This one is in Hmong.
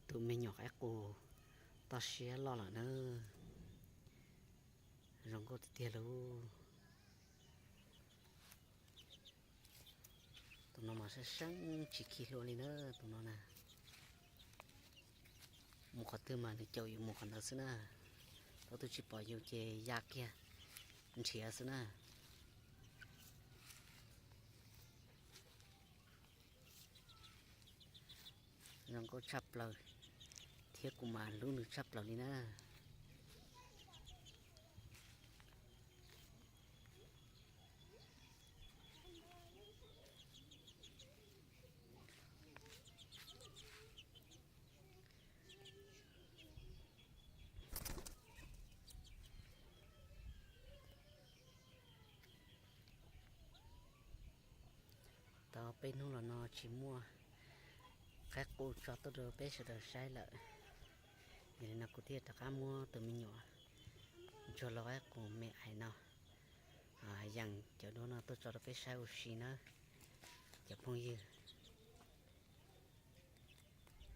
Tus me nyuam qaib qus toj siab loj lawm na. Zoo nkauj tiag tiag lauj. Tus no mas sab seeb tsis khi hlua li na, tus no na. Mus qhov twg mas nws caum yus mus qhov ntawd xwb na. Thaum twg tsis pom yus ces ya kiag nrhiav xwb na. Zoo nkauj tshaj plaws, thiab kuv mas hlub nws tshaj plaws li na. Tau peb hnub los no tsis muaj qaib qus tso tuaj rau peb sawv daws saib lawm. Yog li no kuv thiaj rov qab muab tus me nyuam ntsuag lau qaib qus me ais no, yees cov duab no tuaj tso rau peb saib ua si nawb cov phooj ywg.